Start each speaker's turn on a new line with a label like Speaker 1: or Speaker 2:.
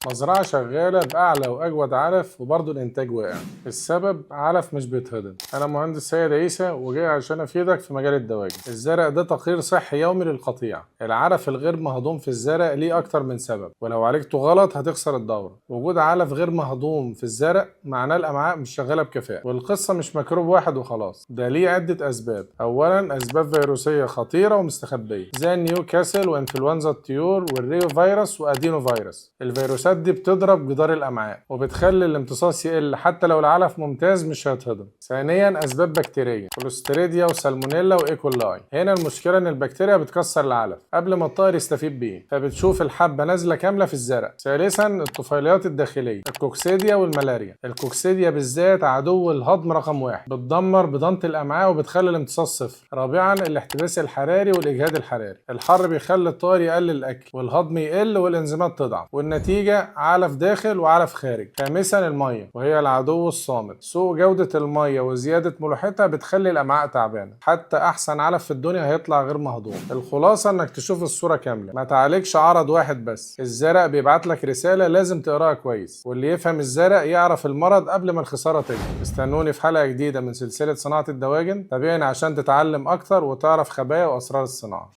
Speaker 1: مزرعة شغالة بأعلى وأجود علف وبرضه الإنتاج واقع. السبب علف مش بيتهضم. أنا مهندس سيد عيسى وجاي عشان أفيدك في مجال الدواجن. الزرق ده تقرير صحي يومي للقطيع. العلف الغير مهضوم في الزرق ليه أكتر من سبب، ولو عالجته غلط هتخسر الدورة. وجود علف غير مهضوم في الزرق معناه الأمعاء مش شغالة بكفاءة، والقصة مش ميكروب واحد وخلاص، ده ليه عدة أسباب. أولا أسباب فيروسية خطيرة ومستخبية زي النيوكاسل وإنفلونزا الطيور والريو فيروس وأدينو فيروس. الفيروسات دي بتضرب جدار الأمعاء وبتخلي الامتصاص يقل، حتى لو العلف ممتاز مش هيتهضم. ثانيا أسباب بكتيرية، كلوستريديا وسالمونيلا وإيكولاي. هنا المشكلة إن البكتيريا بتكسر العلف قبل ما الطائر يستفيد بيه، فبتشوف الحبة نازلة كاملة في الزرع. ثالثا الطفيليات الداخلية، الكوكسيديا والملاريا. الكوكسيديا بالذات عدو الهضم رقم 1، بتدمر بطانة الأمعاء وبتخلي الامتصاص صفر. رابعا الاحتباس الحراري والإجهاد الحراري. الحر بيخلي الطائر يقلل الأكل والهضم يقل والإنزيمات تضعف، والنتيجة علف داخل وعلف خارج. خامسا المية، وهي العدو الصامت. سوء جودة المية وزيادة ملوحتها بتخلي الأمعاء تعبانة، حتى أحسن علف في الدنيا هيطلع غير مهضوم. الخلاصة إنك تشوف الصورة كاملة، ما تعالجش عرض واحد بس. الزرق بيبعت لك رسالة لازم تقراها كويس، واللي يفهم الزرق يعرف المرض قبل ما الخسارة تيجي. استنوني في حلقة جديدة من سلسلة صناعة الدواجن. تابعني عشان تتعلم أكتر وتعرف خبايا وأسرار الصناعة.